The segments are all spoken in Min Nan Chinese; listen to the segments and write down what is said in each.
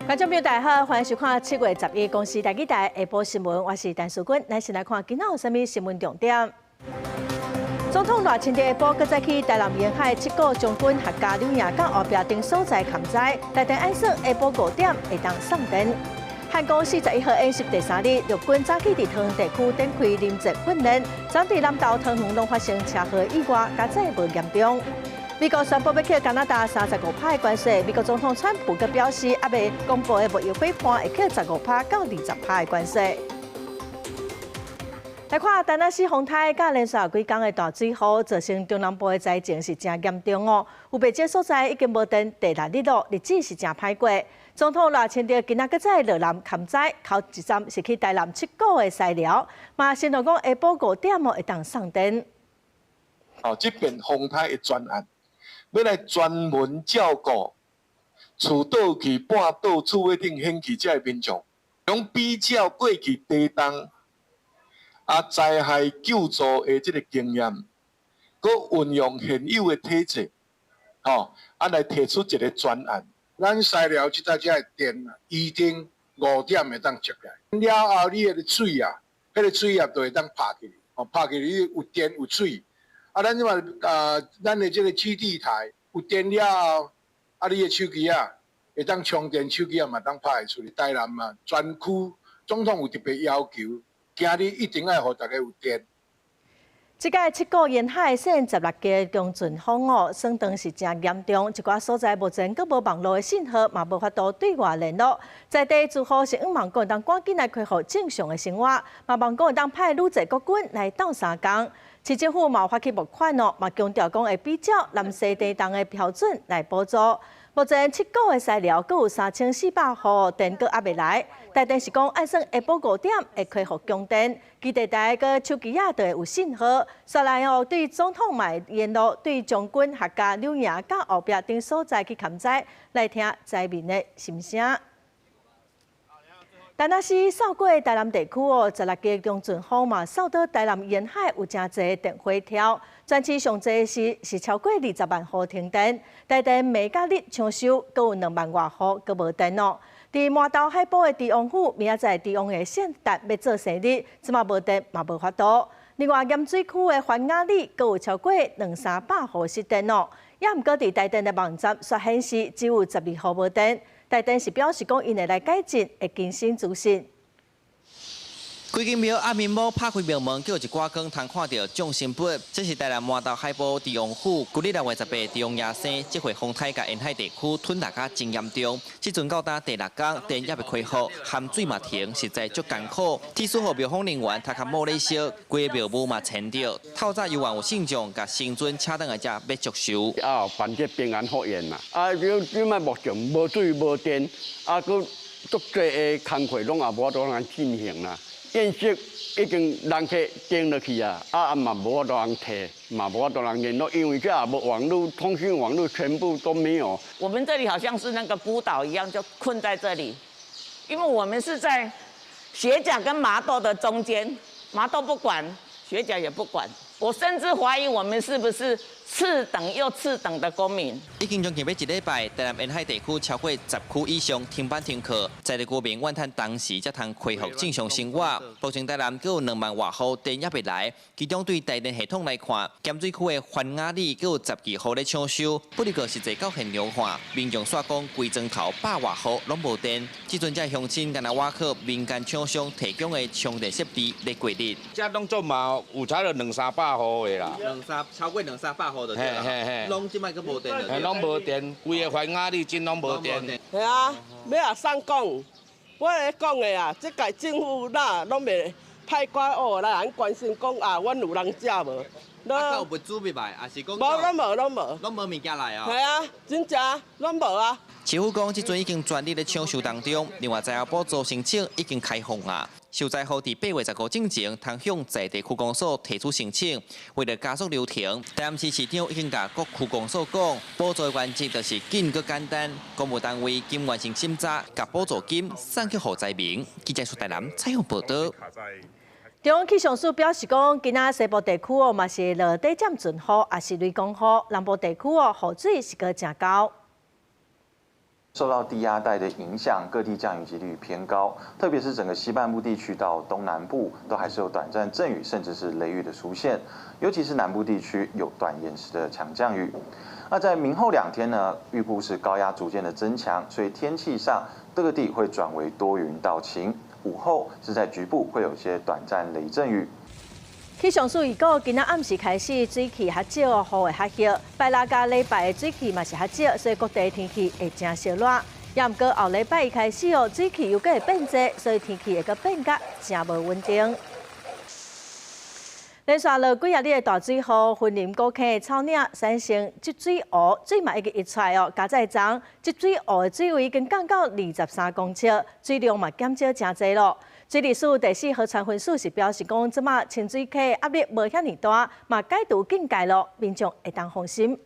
觀眾朋友大家好，歡迎收看7月11公視台語台下晡新聞，我是陳淑君。咱先來看今仔有啥物新聞重點。總統賴清德下晡閣再去台南沿海七股將軍客家柳營佮後壁等所在勘災，台電按算下晡5點會當送電。漢光41號演習第三日，陸軍早起佇桃園地區展開臨戰訓練，昨佇南投桃園攏發生車禍意外，佳哉無嚴重。美國宣布欲課加拿大35%的關稅，美國總統川普閣表示，猶未公布的貿易夥伴會課15%到20%的關稅。來看田納西風颱佮連續幾工的大水雨，造成中南部的災情是誠嚴重哦。有袂少所在已經無電第六日咯，日子是誠歹過。總統賴清德今仔閣再落南勘災，頭一站是去台南七股的西寮，嘛承諾講下晡5點哦會當送電。哦，這遍風颱的專案，欲來專門照顧厝倒去、半倒厝尾頂掀去這的民眾，用比較過去地動啊災害救助的這个經驗，閣運用現有的體制，吼啊來提出一个專案。咱西寮這搭遮的電啊，一定5點會當接來。了後，你彼个水啊，彼个水啊，就會當拍起，哦，拍起你有電有水。啊，咱這馬啊，咱的這个基地台有電了後，啊，你的手機啊，會當充電，手機啊嘛當拍會出去。台南嘛，全區總統有特別要求，今日一定愛予大家有電。這擺七股沿海線16家強陣風哦，損斷是誠嚴重，一寡所在目前閣無網路的信號，嘛無法度對外聯絡。在地住戶是向望講會當趕緊來恢復正常的生活，嘛望講會當派愈濟國軍來鬥相共。市政府嘛有發起募款哦，嘛強調講會比照南西地動的標準來補助。目前七股的西寮閣有3400戶電閣猶未來，台電是講按算下晡5點會恢復供電，基地台佮手機仔就會有信號。煞來哦，對總統嘛會沿路對將軍客家柳營佮後壁等所在去勘災，來聽災民的心聲。田納西掃過台南地區哦，16家強陣風嘛，掃到台南沿海有誠濟電火柱，全市上濟是超過20萬戶停電，台電暝佮日搶修，閣有2萬外戶閣無電哦。佇麻豆海埔的豬王府，明仔載豬王的聖誕欲做生日，這馬無電嘛無法度。另外鹽水區的環雅里，閣有超過兩三百戶失電哦。也毋過佇台電的網站煞顯示只有12戶無電。台電是表示講，𪜶會來改進，會更新資訊。規間廟暗暝某拍開廟門，閣有一寡光通看著眾神佛。這是台南麻豆海埔豬王府，舊曆6月18豬王爺生，這回風颱共沿海地區吞落甲真嚴重。這陣到今第六工，電猶未恢復，含水嘛停，實在足艱苦。鐵絲予廟方人員頭殼帽咧燒，規个廟宇嘛戕著。透早猶原有信眾共神尊請轉來遮欲祝壽。啊，辦這平安福宴啦！啊，這擺目前無水無電，啊，閣足濟的工課攏也無法度通進行啦。宴席已經人客訂落去啊，啊嘛無法度通提，嘛無法度通聯絡，因為這也無網路，通訊網路全部都沒有。我們這裡好像是那個孤島一樣，就困在這裡，因為我們是在學甲跟麻豆的中間，麻豆不管，學甲也不管。我甚至懷疑我們是不是次等又次等的公民。已經將近欲一禮拜，台南沿海地區超過10區以上停班停課，在地居民怨嘆當時才通恢復正常生活。目前台南閣有2萬外戶電猶未來，其中對台電系統來看，鹹水區的環雅里閣有12戶咧搶修，不過實際到現場看，民眾煞講規莊頭百外戶攏無電。這陣遮鄉親干焦倚靠民間廠商提供的充電設備咧過日。這攏總嘛有差不多兩三百戶的啦，兩三超過兩三百戶就對啦，攏這擺閣無電了。攏無電，規个環雅里鎮攏無電。係啊，欲按怎講？我咧講的啊，這屆政府哪攏袂派寡哦來咱關心講啊，阮有人食無？啊，有物資欲來，抑是講？無，攏無，攏無。攏無物件來啊？係啊，真正攏無啊。市府講，這陣已經全力咧搶修當中，另外災後補助申請已經開放啊。受災戶佇8月15之前，通向在地區公所提出申請。為了加速流程，台南市市長已經共各區公所講，補助原則就是緊閣簡單，公務單位經完成審查，共補助金送去予災民。記者蘇台南採訪報道。中央氣象署表示講，今仔西部地區哦嘛是落短暫陣雨，抑是雷公雨，南部地區哦雨水是閣誠厚。受到低壓帶的影響，各地降雨幾率偏高，特別是整個西半部地區到東南部，都還是有短暫陣雨，甚至是雷雨的出現。尤其是南部地區有斷延時的強降雨。那在明後兩天呢，預估是高壓逐漸的增強，所以天氣上各地會轉為多雲到晴。午後是在局部會有些短暫雷陣雨。氣象署預告，今仔暗時開始水汽較少，雨會較歇。拜六佮禮拜的水汽嘛是較少，所以各地天氣會誠燒熱。也毋過後禮拜一開始哦，水汽又閣會變濟，所以天氣會閣變甲誠無穩定。連續落幾仔日的大水雨，雲林古坑的草嶺產生積水湖，水嘛已經溢出來哦。佳哉昨積水湖的水位已經降到23公尺，水量嘛減少誠濟咯。水利署第四河川分署是表示講，這馬清水溪壓力無遐爾大，嘛解除警戒咯，民眾會當放心。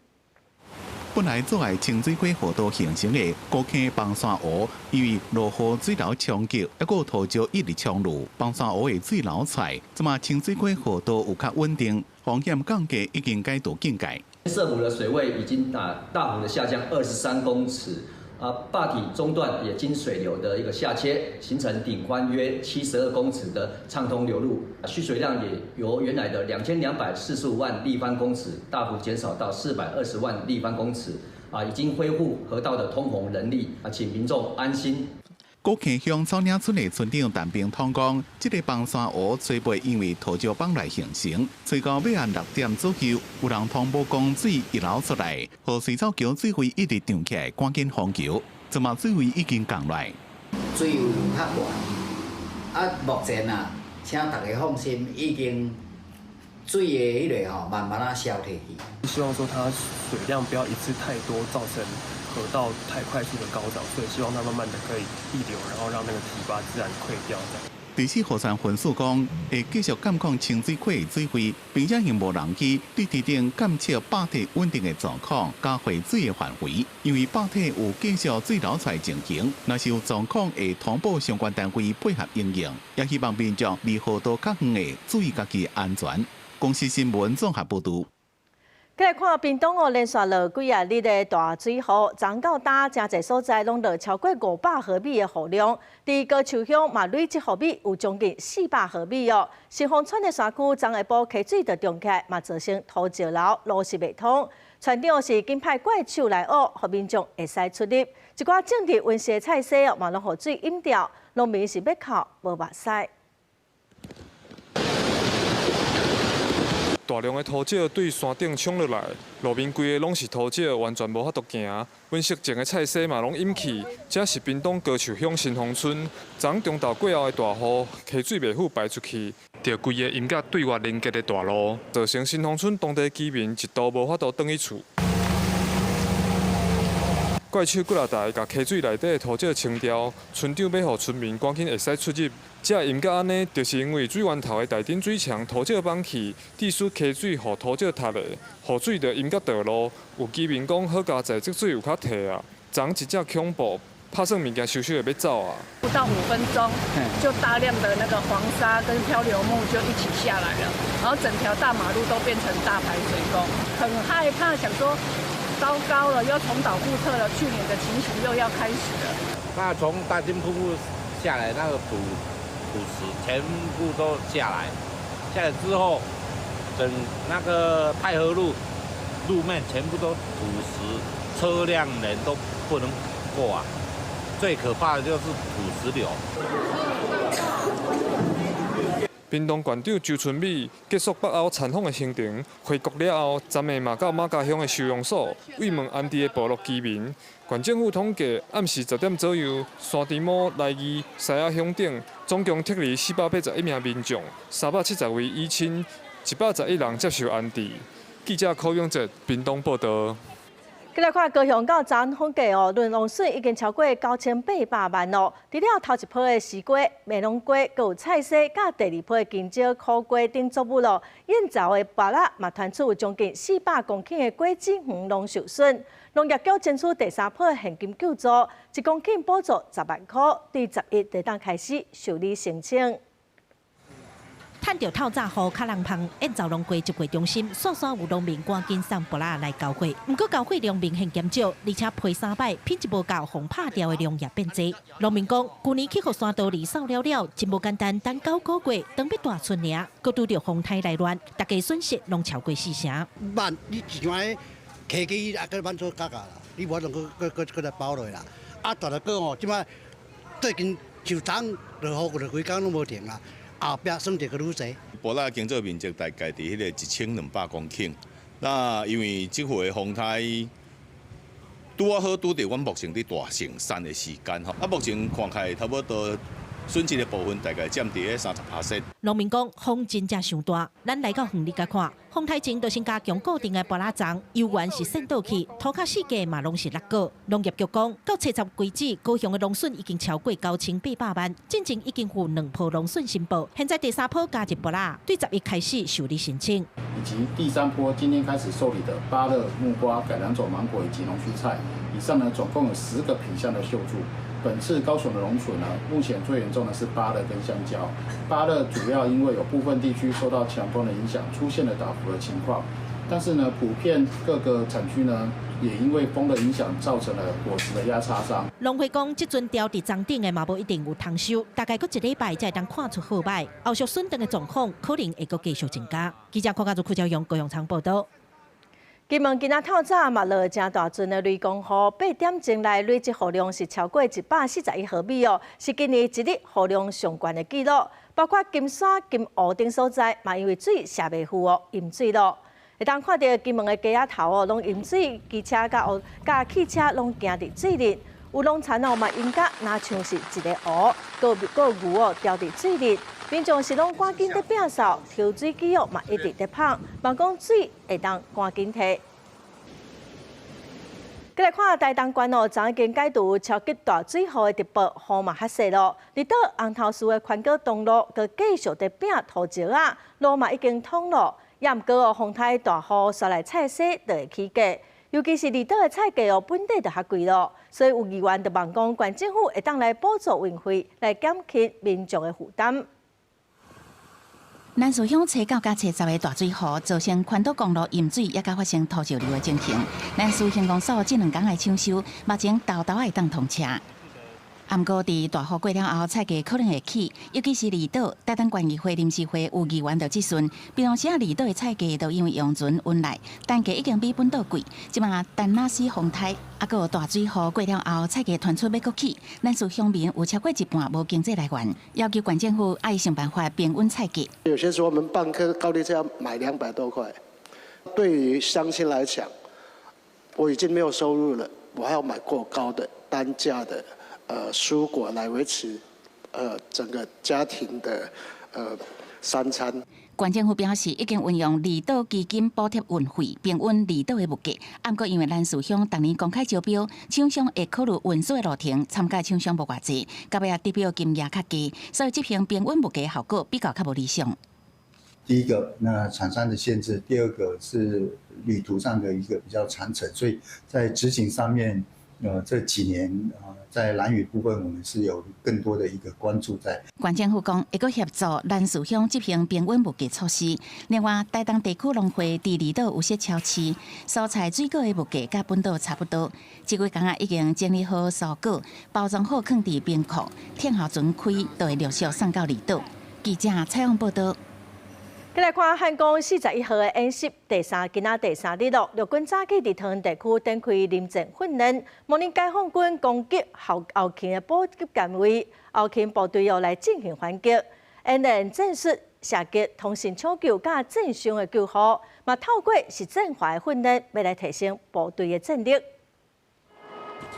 本來阻礙清水溪河道形成的古坑崩山湖，因為落雨水流衝擊，抑閣土石一直沖入，崩山湖的水流出來，這馬清水溪河道有較穩定，風險降低，已經解除警戒。澀湖的水位已經大幅的下降23公尺，壩體中段也經水流的一個下切，形成頂寬約72公尺的暢通流路，蓄水量也由原來的2245萬立方公尺大幅減少到420萬立方公尺，已經恢復河道的通洪能力，請民眾安心。古坑鄉草嶺村的村長陳炳通講，這個崩山湖初步因為土石崩來形成，隨到尾暗6點左右，有人通報講水溢流出來，予水藻橋水位一直漲起來，趕緊封橋，這馬水位已經降來。水位有較懸，目前啊，請大家放心，已經水的彼個吼慢慢仔消退去。希望說它水量不要一次太多，造成河道太快速的高漲，所以希望它慢慢的可以溢流，然後讓那個堤壩自然潰掉。第四河川分署講，會繼續監控清水溪的水位，並且用無人機佇堤頂監測壩體穩定的狀況，佮匯水的範圍。因為壩體有繼續水流出來情形，若是有狀況，會通報相關單位配合應用，也希望民眾離河道較遠的注意家己安全。公視新聞綜合報導。過來看屏東哦，連續落幾仔日的大水雨，昨到今誠濟所在攏落超過500毫米的雨量。佇高樹鄉嘛累積毫米有將近400毫米哦。新豐村的山區昨下晡溪水就漲起來，嘛造成土石流，路是袂通。村長是緊派怪手來挖，予民眾會使出入。一寡種植溫室的菜蔬哦，嘛攏予水淹掉，農民是欲哭無目屎。大量的土石對山頂衝落來，路面規个攏是土石，完全無法度行。溫室種的菜蔬嘛攏淹去。這是屏東高樹鄉新豐村，昨中晝過後的大雨，溪水袂赴排出去，就規个淹甲對外連結的大路，造成新豐村當地居民一度無法度轉去厝。怪手幾若台共溪水內底的土石清掉，村長欲予村民趕緊會使出入。這淹甲按呢，就是因為水源頭的大頂水牆土石崩去，致使溪水予土石塌咧，雨水就淹甲道路。有居民講，好佳哉，這水有較退啊。昨一只恐怖，拍算物件收收就欲走啊。不到5分鐘，就大量的那個黃沙跟漂流木就一起下來了，然後整條大馬路都變成大排水溝，很害怕，想說糟糕了，又重蹈覆轍了，去年的情形又要開始了。那從大金瀑布下來，那個土石全部都下來，下來之後，整那個太和路路面全部都土石，車輛人都不能過啊。最可怕的就是土石流。屏東縣長周春米結束北歐參訪的行程，回國了後，昨暝嘛到馬家鄉的收容所慰問安置的部落居民。縣政府統計，暗時10點左右，山豬毛、來義、獅仔鄉等，總共撤離481名民眾，370位依親，111人接受安置。記者柯永哲屏東報道。過來看高雄到昨統計哦，輪王水已經超過9800萬咯。除了頭一波的絲瓜、梅龍瓜，閣有菜蔬，佮第二波的香蕉、苦瓜等作物咯。燕巢的芭樂嘛，傳出有將近400公頃的果子園攏受損。農業局爭取第三波現金救助，1公頃補助10萬箍，對11日當開始受理申請。趁著透早雨較人芳，燕巢農會集貨中心，煞煞有農民趕緊送菠蘿來交貨。毋過交貨量明顯減少，而且批三擺，品質無夠，予拍掉的量也變濟。農民講，舊年去予山道裡掃了了，真無簡單，等9個月，當欲大春爾，閣拄著風颱來亂，大家損失攏超過四成。慢，你一場客機啊，閣慢做價格啦，你無法度閣閣閣來包落啦。啊，大來講吼，這擺最近就昨落雨落幾工攏無停啊，後壁損失閣愈濟。菠蘿耕作面積大概佇彼个1200公頃，那因為這回風颱拄仔好拄著阮目前佇大成山的時間吼，啊，目前看起來差不多。損失的部分大概佔佇咧30%。農民講風真正傷大，咱來到園裡共看，風颱前就先加強固定的菠蘿欉，猶原是扇倒去，塗跤四界嘛攏是落果。農業局講，到70為止，高雄的農損已經超過9800萬，進前已經有兩波農損申報，現在第三波加入菠蘿，對11開始受理申請。以及第三波今天開始受理的芭樂、木瓜、改良種芒果以及龍鬚菜，以上呢總共有10個品項的秀注。本次高雄的農損呢，目前最嚴重的是芭樂跟香蕉。芭樂主要因為有部分地區受到強風的影響，出現了倒伏的情況。但是呢，普遍各個產區呢，也因為風的影響，造成了果實的壓差傷。農會講，這陣吊佇欉頂的嘛無一定有通收，大概閣一禮拜才會當看出好䆀。後續損斷的狀況可能會閣繼續增加。記者柯家祖、柯昭勇、高永昌報導。金門今仔透早嘛落誠大陣的雷公雨，8點鐘內累積雨量是超過141毫米哦，是今年一日雨量上懸的紀錄。包括金山、金湖等所在，嘛因為水卸袂赴哦，淹水咯。會當看著金門的街仔頭哦，攏淹水，機車佮佮汽車攏行佇水裡。有農田哦嘛淹甲若像是一个湖，閣閣牛哦牢佇水裡。民眾是攏趕緊佇摒掃，抽水機哦嘛一直佇噴，望講水會當趕緊退。閣來看台東縣哦，昨已經解除超級大水雨的特報，雨嘛較細囉。離島紅頭嶼的環島公路，閣繼續佇摒土石仔，路嘛已經通咯。也毋過哦，風颱大雨煞來菜市就會起價，尤其是離島的菜價哦，本底就較貴咯。所以有議員就望講，縣政府會當來補助運費，來減輕民眾的負擔。南勢鄉初九佮初十的大水雨，造成環島公路淹水，也佮發生土石流的情形。南勢鄉公所這兩工來搶修，目前沓沓會當通車。毋過，佇大雨過了後，菜價可能會起，尤其是離島。台東縣議會臨時會有議員就質詢，平常時啊離島的菜價都因為用船運來，單價已經比本島貴。這馬陳那斯風颱，啊，閣有大水雨過了後，菜價傳出欲閣起，南勢鄉民有超過一半無經濟來源，要求縣政府愛想辦法平穩菜價。有些時候我們半顆高麗菜要買200多塊，對於鄉親來講，我已經沒有收入了，我還要買過高的單價的蔬果來維持整個家庭的三餐。縣政府表示，已經運用離島基金補貼運費，平穩離島的物價。毋過，因為南勢鄉逐年公開招標，廠商會考慮運輸的路程，參加廠商無偌濟，到尾仔得標金額較低，所以執行平穩物價效果比較較無理想。第一個，那廠商的限制；第二個是旅途上的一個比較長程，所以在執行上面，這幾年啊，在蘭嶼部分，我們是有更多的一個關注在。縣政府講，會閣協助南勢鄉執行平穩物價措施。另外，台東地區農會佇離島有設超市，蔬菜水果的物價佮本島差不多。這幾工仔已經整理好蔬果，包裝好，囥佇冰庫，等候船開，就會陸續送到離島。記者採訪報導。閣來看漢光41號的演習，第三今仔第三日咯，陸軍早起佇桃園地區展開臨戰訓練，模擬解放軍攻擊後後勤的補給單位，後勤部隊哦來進行反擊，演練戰術、射擊、通信搶救佮戰傷的救護，嘛透過實戰化的訓練，欲來提升部隊的戰力。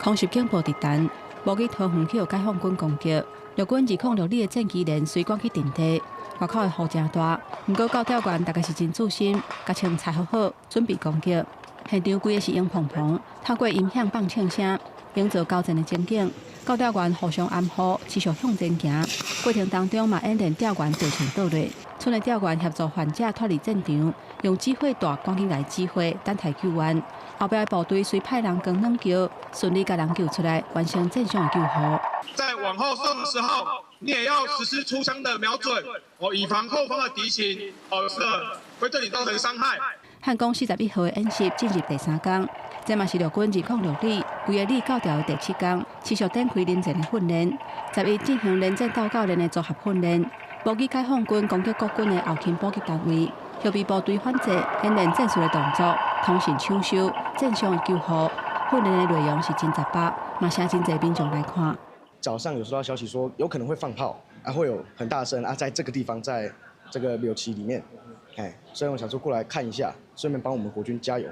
空襲警報直彈，模擬桃園予解放軍攻擊，陸軍206旅的戰機連隨趕去陣地。外口的雨誠大，毋過教調員逐家是真注心，共穿裁好好，準備攻擊。現場規个是𠢕蓬蓬，透過音響放槍聲，營造交戰的情景。教調員互相安撫，持續向前行。過程當中嘛演練吊員吊槍倒落，賰的吊員協助患者脫離戰場，用指揮帶趕緊來指揮，等待救援。後壁的部隊隨派人扛軟轎，順利共人救出來，完成戰傷的救護。在往後送的時候，你也要實施出槍的瞄準，哦，以防後方的敵情，哦，是會對你造成傷害。漢光41號的演習進入第三工，這嘛是陸軍206旅規个旅教調的第七工，持續展開臨戰的訓練。11進行連戰鬥教練的組合訓練，模擬解放軍攻擊國軍的後勤補給單位，後備部隊反制演練戰術的動作，通訊搶修、戰傷的救護。訓練的內容是真雜巴，嘛請真濟民眾來看。早上有收到消息說有可能會放炮，啊，會有很大聲啊，在這個地方，在這個柳旗裡面。哎，所以我想說過來看一下，順便幫我們國軍加油。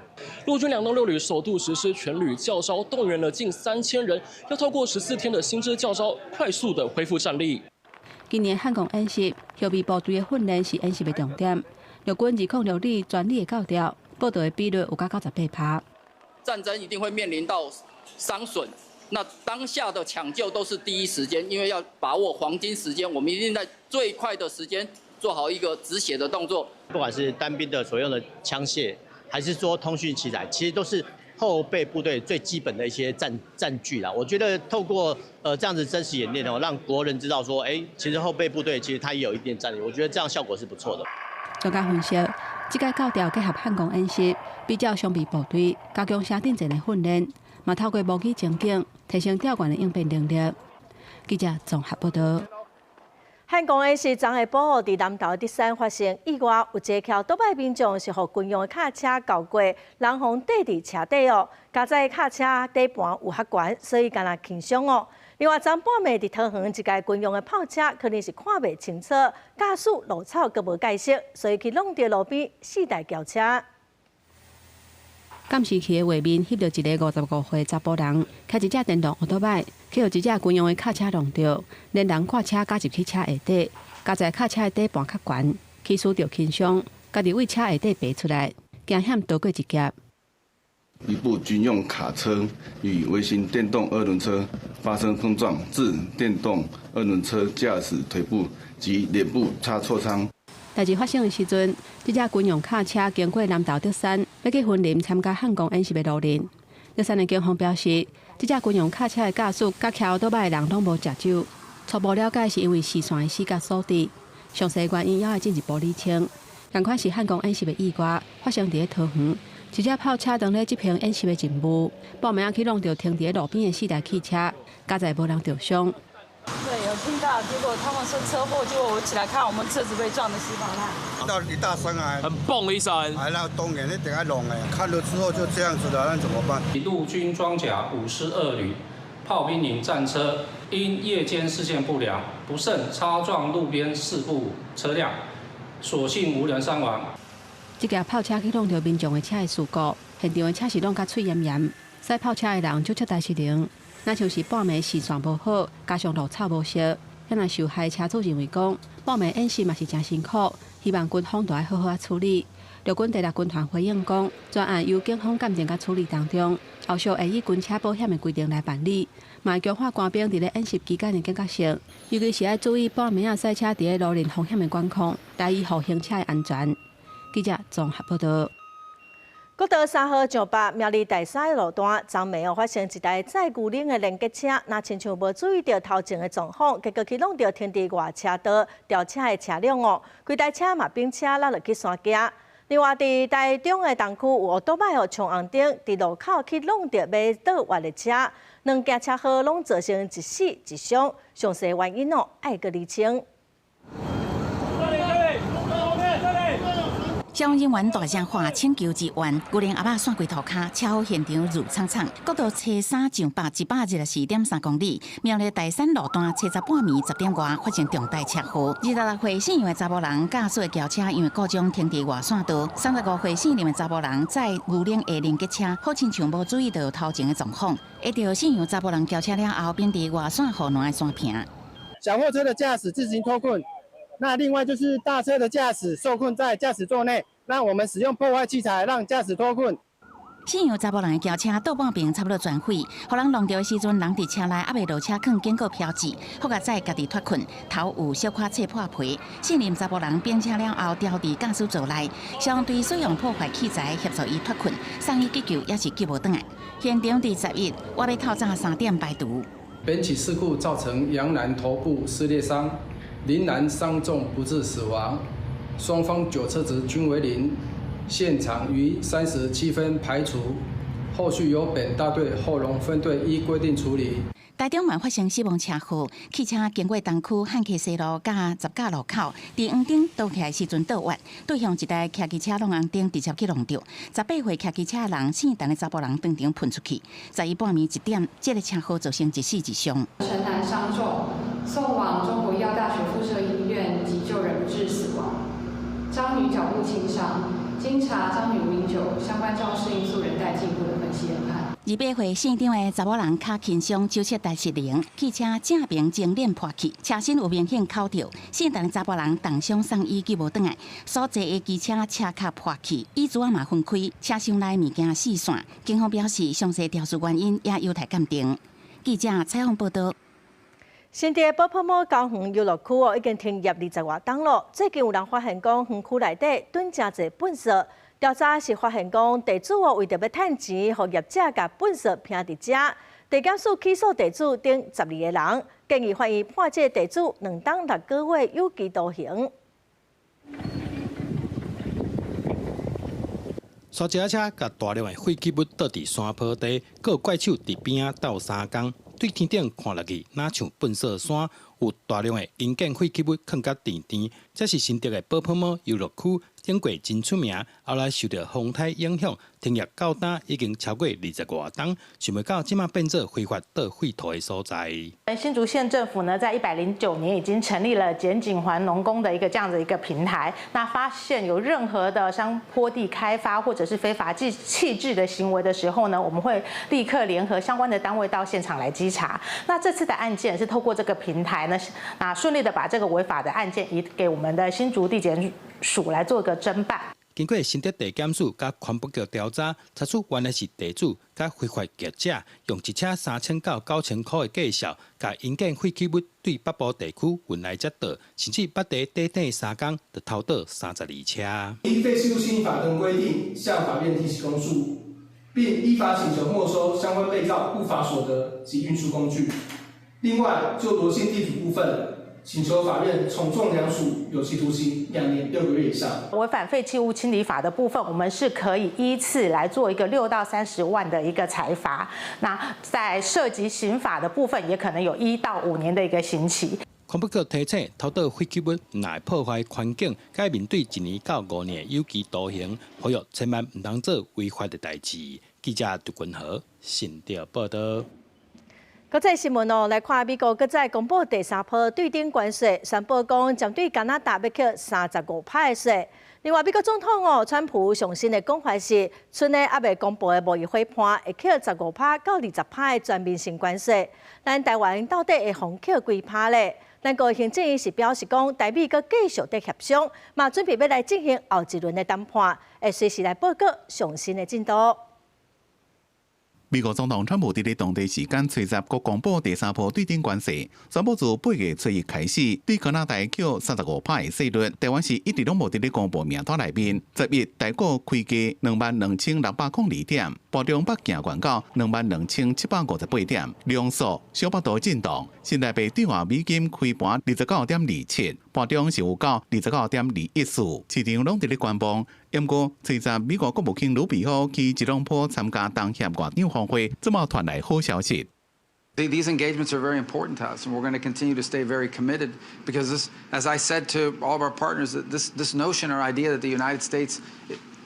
陸軍2棟6旅首度實施全旅教召，動員了近3000人，要透過14天的新知教召，快速的恢復戰力。今年漢光演習，後備部隊的訓練是演習的重點。陸軍206旅全旅的教調，報到的比率有甲98%。戰爭一定會面臨到傷損，那當下的搶救都是第一時間，因為要把握黃金時間，我們一定在最快的時間做好一個止血的動作。不管是單兵的所用的槍械，還是說通訊器材，其實都是後備部隊最基本的一些戰具啦。我覺得透過這樣子真實演練哦，讓國人知道說，欸，其實後備部隊其實它也有一定戰力。我覺得這樣效果是不錯的。專家分析，這屆教調結合漢光演習，比照常備部隊加強車陣前的訓練，嘛透過模擬情景提升吊員的應變能力。記者綜合報道。漢光演習昨下晡佇南投德山發生意外，有一個騎歐多擺民眾是予軍用的卡車鉤過，人予綴佇車底哦。佳哉卡車底盤有較懸，所以干焦輕傷哦。另外，昨半暝佇桃園一架軍用的炮車，可能是看袂清楚，駕駛路草閣無解釋，所以去挵著路邊四台轎車。監視器的畫面翕著一個55歲查埔人，騎一隻電動歐多擺，去予一隻軍用的卡車挵著，連人掛車加入去車下底，佳哉卡車的底盤較懸，起始著輕傷，家己為車下底爬出來，驚險逃過一劫。一部軍用卡車與微型電動二輪車發生碰撞，致電動二輪車駕駛腿部及臉部擦挫傷。代誌發生的時陣，這隻軍用卡車經過南投德山，欲去雲林參加漢光演習的路程。德山的警方表示，這隻軍用卡車的駕駛佮騎歐多擺的人攏無食酒，初步了解是因為視線的死角所致。詳細原因猶愛進一步釐清。仝款是漢光演習的意外發生佇咧桃園，一隻炮車當咧執行演習的任務，半暝仔去挵著停佇咧路邊的四台汽車，佳哉無人著傷。對，有聽到，結果他們說車禍，結果我起來看，我們車子被撞得稀巴爛。到一大聲啊，很嘣的一聲。哎，那當然一定愛弄的，看了之後就這樣子的，那怎麼辦？陸軍裝甲52旅炮兵營戰車因夜間視線不良，不慎擦撞路邊四部車輛，所幸無人傷亡。這架炮車去挵著民眾的車的事故，現場的車是挵甲碎嚴嚴，駛炮車的人就徹大失靈。若像是半暝視線無好，加上路草無熟，遐若受害車主認為講，半暝演習嘛是誠辛苦，希望軍方都愛好好仔處理。陸軍第六軍團回應講，全案由警方鑑定佮處理當中，後續會以軍車保險的規定來辦理，嘛會強化官兵佇咧演習期間的警覺性，尤其是愛注意半暝仔駛車佇咧路面風險的管控，來維護行車的安全。記者綜合報道。國道3號上北苗栗大沙路段，昨暝哦發生一台載牛奶的連結車，若親像無注意著頭前的狀況，結果去挵著停佇外車道吊車的車輛哦，規台車嘛反車落落去山崎。另外，佇台中的東區有歐多擺哦衝紅燈，佇路口去挵著欲倒彎的車，兩件車禍攏造成一死一傷，詳細原因哦愛閣釐清。消防人員大聲喊請求支援，牛奶阿伯散開塗跤，車禍現場挐氅氅。國道初三上北124.3公里，苗栗大山路段初十半暝10點外發生重大車禍。26歲姓楊的查某人駕駛的轎車因為故障停佇外線道，35歲姓林的查某人載牛奶的連結車，好親像無注意著頭前的狀況，會著姓楊查某人轎車了後，變佇外線護欄的山坪。小貨車的駕駛自行脫困。那另外就是大車的駕駛受困在駕駛座內，那我們使用破壞器材讓駕駛脫困。姓楊查埔人的轎車倒半爿差不多全毀，予人弄著的時陣，人佇車內猶未落車，囥警告標誌，好佳哉家己脫困，頭有小可切破皮。姓林查埔人變車了後，調佇駕駛座內，消防隊使用破壞器材協助伊脫困，送醫急救也是救無轉來。現場佇11倚欲透早3點排除。本起事故造成楊男頭部撕裂傷，林男傷重不治死亡，雙方酒測值均為零。現場於37分排除，後續由本大隊後龍分隊依規定處理。台中嘛發生死亡車禍，汽車經過東區漢溪西路佮十甲路口，佇黃燈倒起來時陣倒彎，對向一台騎機車挵紅燈，直接去挵著。18歲騎機車人姓陳的查埔人當場噴出去。11半暝1點，這个車禍造成一死一傷。陳男傷重，送往中國醫藥大學附設醫院急救，仍不治死亡。張女腳部輕傷。經查張女無飲酒，相關肇事因素仍待進一步的分析研判。28歲姓張的查某人跤輕傷，手術台失靈，汽車正爿前臉破去，車身有明顯口著。姓陳的查埔人重傷送醫救無轉來，所坐的機車車殼破去，椅子仔嘛分開，車廂內物件四散。警方表示，詳細調查原因也有待鑑定。記者採訪報導。新竹寶寶帽高園遊樂區哦，已經停業20外冬囉。最近有人發現講，園區內底囤誠濟糞埽，調查是發現講地主哦為著欲趁錢，予業者共糞埽拚佇遮。地檢署起訴地主等12個人，建議法院判這個地主2冬6個月有期徒刑。沙石車共大量的廢棄物倒佇山坡地，閣有怪手佇邊仔鬥相共。對天頂看落去，若像糞埽山，有大量的營建廢棄物囥甲甜甜。這是新竹的寶寶帽遊樂區，頂過真出名，後來受著風颱影響，停業到今已經超過20外冬，想袂到這馬變做非法倒廢土的所在。新竹縣政府呢，在109年已經成立了檢景環農工的一個這樣子一個平台。那發現有任何的山坡地開發或者是非法棄置的行為的時候呢，我們會立刻聯合相關的單位到現場來稽查。那這次的案件是透過這個平台呢，啊順利的把這個違法的案件移給我們的新竹地檢署來做個偵辦。經過新竹地檢署佮環保局調查，查出原來是地主佮非法業者用一車3000到9000箍的價數，共營建廢棄物對北部地區運來遮倒，甚至捌佇短短3工就偷倒32車。依廢棄物清理法等規定，向法院提起公訴，並依法請求沒收相關被告不法所得及運輸工具。另外，就羅姓地主部分，請求法院從重量處有期徒刑2年6個月以上。違反廢棄物清理法的部分，我們是可以依次來做一個6到30萬的一個裁罰。那在涉及刑法的部分，也可能有1到5年的一個刑期。環保局提醒，偷倒廢棄物若會破壞環境，該面對1年到5年的有期徒刑。呼籲千萬毋通做違法的代誌。記者杜君豪新竹報導。國際新聞哦，來看美國閣再公布第三波對等關稅，宣布講針對加拿大欲課35%的稅。另外，美國總統哦，川普上新的講法是，賰呢猶未公布的貿易夥伴會課15%到20%的全面性關稅。咱台灣到底會予課幾趴咧？咱國行政院是表示講，台美閣繼續佇協商，嘛準備欲來進行後一輪的談判，會隨時來報告上新的進度。美國總統川普佇咧當地時間初十，閣公布第三波對等關稅，宣布自8月初一開始，對加拿大課35%的稅率。台灣是一直攏無佇咧公布名單內面。11台股開低22,602點，盤中北行懸到22,758點，量縮小幅度震盪。新台幣對換美金開盤29.27，盤中是有到29.214，市場攏佇咧觀望。毋過，初十美國國務卿魯比奧去吉隆坡參加東協外長峰會，這馬傳來好消息。 These engagements are very important to us, and we're going to continue to stay very committed because this, as I said to all of our partners, that this notion or idea that the United States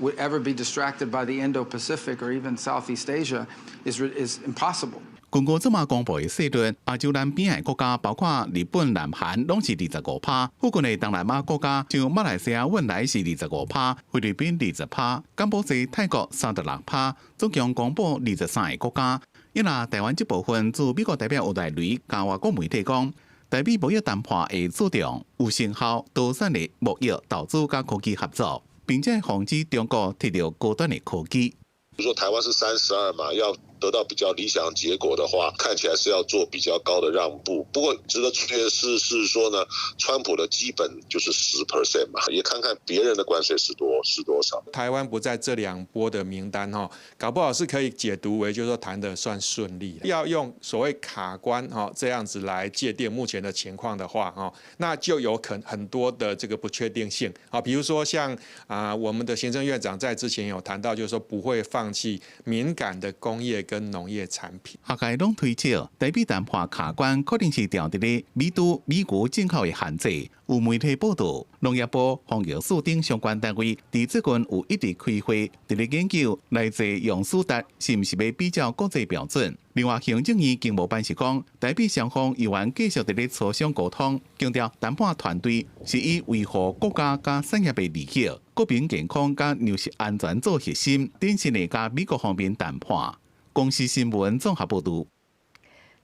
would ever be distracted by the Indo-Pacific or even Southeast Asia is impossible. 根據這馬公布的稅率，亞洲南邊的國家包括日本、南韓，攏是25%；附近的東南亞國家，像馬來西亞、汶萊是25%，菲律賓20%，柬埔寨、泰國36%，總共公布23個國家。因為台灣這部分，駐美國代表吳靄雷佮外國媒體講，台美貿易談判會注重有成效、多元的貿易、投資佮科技合作，並且防止中國提著高端的科技。比如說台灣是32嘛，要得到比較理想結果的話，看起來是要做比較高的讓步。不過值得注意的是說呢，川普的基本就是10% 嘛，也看看別人的關稅是多少。台灣不在這兩波的名單哈，搞不好是可以解讀為就是說談得算順利。要用所謂卡關哈這樣子來界定目前的情況的話哈，那就有可很多的這個不確定性啊，比如說像啊我們的行政院長在之前有談到，就是說不會放棄敏感的工業跟農業產品。學界攏推測，台美談判卡關可能是定佇咧美豬美牛進口的限制。有媒體報道，農業部、防疫署等相關單位佇最近有一直開會，佇咧研究來自用蘇達是毋是欲比照國際標準。另外，行政院經貿辦是講，台美雙方猶原繼續佇咧磋商溝通，強調談判團隊是以維護國家佮產業的利益、國民健康佮糧食安全做核心，謹慎的佮美國方面談判。公視新聞綜合報導。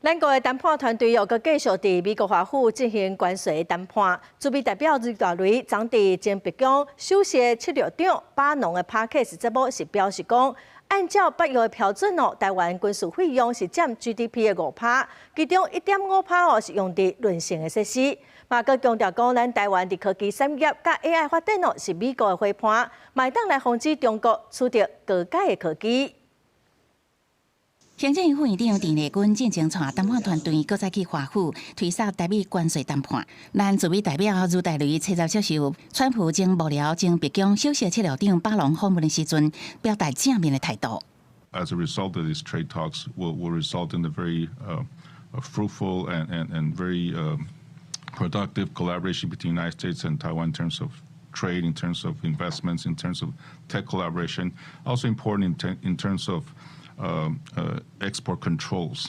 咱國的談判團隊又閣繼續佇美國華府進行關稅談判。駐美代表呂大雷昨佇前白宮首席策略長巴農的 Podcast 節目是表示講，按照北約的標準哦，台灣軍事費用是佔 GDP 的5趴，其中1.5趴哦是用佇輪性的設施。嘛，閣強調講，咱台灣佇科技產業佮 AI 發展哦，是美國的伙伴，嘛會當來防止中國取得高階的科技。行政院副院長鄭麗君進前帶談判團隊，閣再去華府推捒台美關稅談判。咱駐美代表呂大雷初十接受川普前幕僚前白宮首席策略長巴農訪問的時陣，表達正面的態度。 As a result of these trade talks, will result in a very fruitful and very productive collaboration between the United States and Taiwan in terms of trade, in terms of investments, in terms of tech collaboration. Also important in terms of export controls.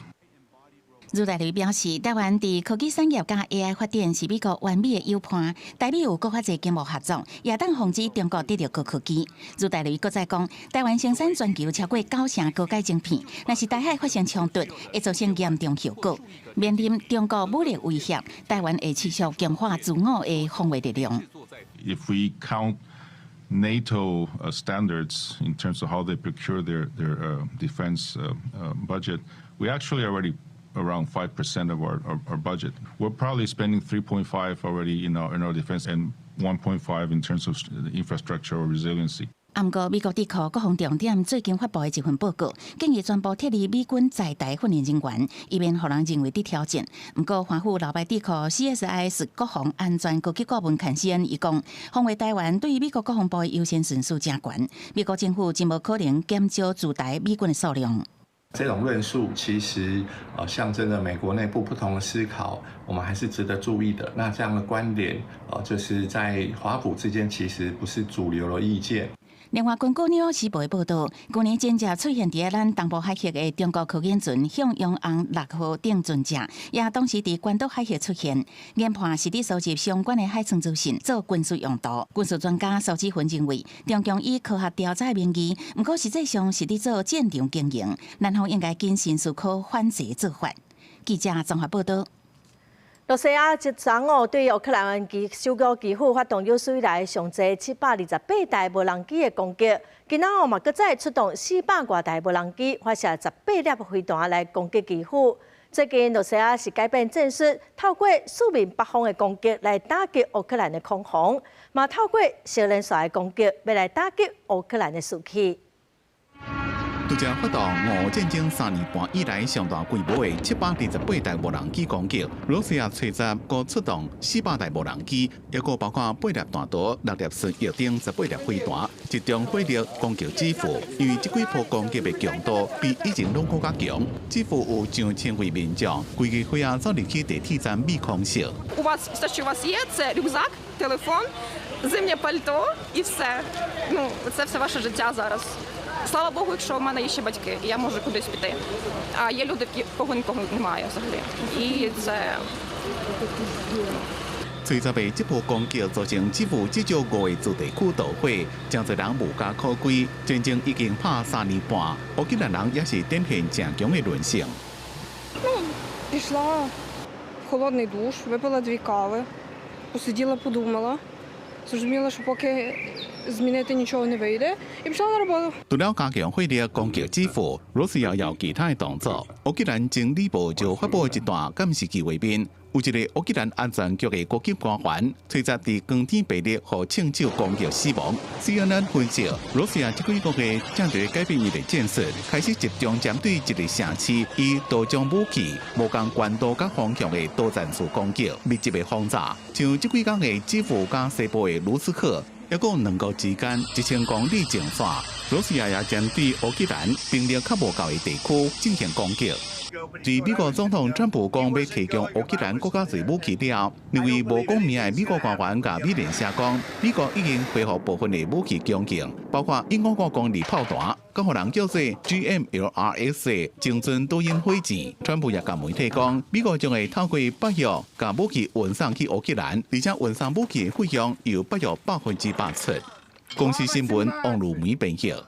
呂大雷表示，台灣佇科技產業佮 AI 發展是美國完美的友伴，台美有閣較濟經貿合作，也當防止中國得著高科技。呂大雷閣再講，台灣生產全球超過九成高階晶片，若是台海發生衝突，會造成嚴重後果。面臨中國武力威脅，台灣會持續強化自我的防衛力量。 If we count NATO standards in terms of how they procure their defense budget, we actually already around 5% of our budget. We're probably spending 3.5 already in our defense and 1.5 in terms of infrastructure or resiliency. 毋過，美國智庫國防重點最近發布的一份報告，建議全部撤離美軍在台訓練人員，以免予人認為佇挑戰。毋過，華府老牌智庫 CSIS 國防安全高級顧問坎西恩伊講，防衛台灣對於美國國防部的優先順序誠懸，美國政府真無可能減少駐台美軍的數量。這種論述其實象徵着美國內部不同的思考，我們還是值得注意的。那這樣的觀點，就是在華府之間其實不是主流的意見。另外，根據《紐約時報》的報道，去年前隻出現佇咱東部海域的中國科研船向陽紅六號等船隻，也同時佇關島海域出現，研判是佇收集相關的海艙資訊做軍事用途。軍事專家蘇志雲認為，中共以科學調查的名義，毋過實際上是佇做戰場經營，南方應該謹慎思考反制做法。記者綜合報道。羅西亞這昨哦，對烏克蘭基首都基輔發動有史以來上濟728台無人機的攻擊，今仔哦嘛閣再出動400外台無人機，發射18粒飛彈來攻擊基輔。最近羅西亞是改變戰術，透過四面八方的攻擊來打擊烏克蘭的空防，嘛透過小連續的攻擊，欲來打擊烏克蘭的士氣。拄才發動俄烏戰爭3年半以來上大規模的728台無人機攻擊，羅西亞初十閣出動400台無人機，抑閣包括八粒彈頭、六粒巡弋等18粒飛彈，集中火力攻擊基輔。因為這幾波攻擊的強度比以前攏閣較強，基輔有上千位民眾，規家伙仔走入去地鐵站避空襲。 У вас все, що у вас є, це рюкзак, телефон, зимнє пальто і все. Ну, це все ваше життя зараз. Слава Богу, якщо в мене є ще батьки, і я можу кудись піти. А є люди, в кого нікого немає взагалі. І це 初十的這波攻擊造成基輔至少五個住宅區導火，誠濟人無家可歸。戰爭已經拍3年半，烏克蘭人也是展現誠強的韌性。 Ну, пішла в холодний душ, випила дві кави, посиділа, подумала. Зрозуміла, що поки Змінити нічого не вийде, і пішла на роботу. 除了加強火力攻擊基輔，俄羅斯也有其他的動作。烏克蘭真理報就發布一段監視器畫面，有一個烏克蘭安全局的高級官員，初十佇光天白日予槍手攻擊死亡。CNN 分析，俄羅斯這幾個月正佇改變伊的戰術，開始集中針對一个城市，以多種武器、無仝高度佮方向的多戰術攻擊，密集的轟炸。像這幾工的基輔佮西部的盧茨克。抑閣有兩國之間1000公里前線，俄羅斯也針對烏克蘭兵力較無夠的地區進行攻擊。自美國總統川普講欲提供烏克蘭閣較濟武器了後，兩位無講名的美國官員共美聯社講，美國已經恢復部分的武器供應，包括155公厘炮彈，閣予人叫做 GMLRS 的精準導引火箭。川普也共媒體講，美國將會透過北約共武器運送去烏克蘭，而且運送武器的費用由北約100%出。公視新聞王如梅編譯。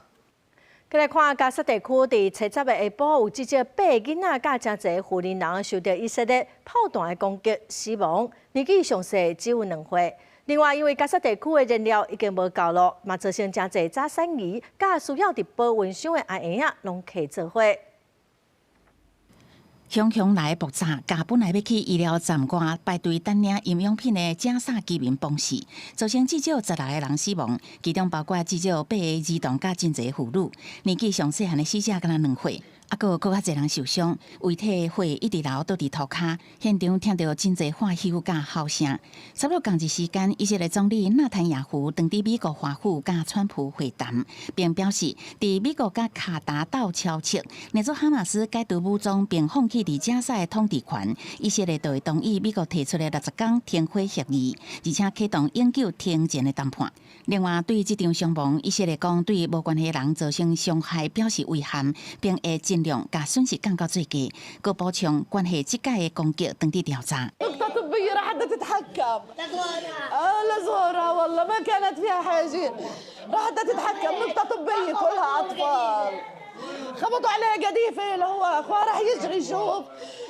過來看加薩地區，佇初十的下晡有至少八個囡仔佮誠濟婦人人受著以色列炮彈的攻擊死亡，年紀上細只有2歲。另外，因為加薩地區的燃料已經無夠囉，嘛造成誠濟早產兒佮需要佇保溫箱的阿嬰仔攏客做伙。雄雄來爆炸，共本來欲去醫療站外排隊等領營養品的加薩居民崩死，造成至少16個人死亡，其中包括至少八個兒童佮真濟婦女，年紀上細漢的死者敢若2歲，猶閣有閣較濟人受傷，遺體血一直流倒佇塗跤，現場聽著真濟喊唏佮嚎聲。差不多仝一時間，以色列總理納坦雅胡當佇美國華府佮川普會談，並表示，佇美國佮卡達鬥敲策，若做哈馬斯解除武裝並放棄佇加薩的統治權，以色列就會同意美國提出的60工停火協議，而且啟動永久停戰的談判。另外，對這場傷亡，以色列講對無關係人造成傷害表示遺憾，並會盡量共損失降到最低。閣補充關係這擺的攻擊當佇調查。 تتحكم لزورها والله ما كانت فيها حاجة راح تتحكم نقطة طبية كلها أطفال خبطوا عليها قذيفة اللي هو أخوها راح يجري يشوف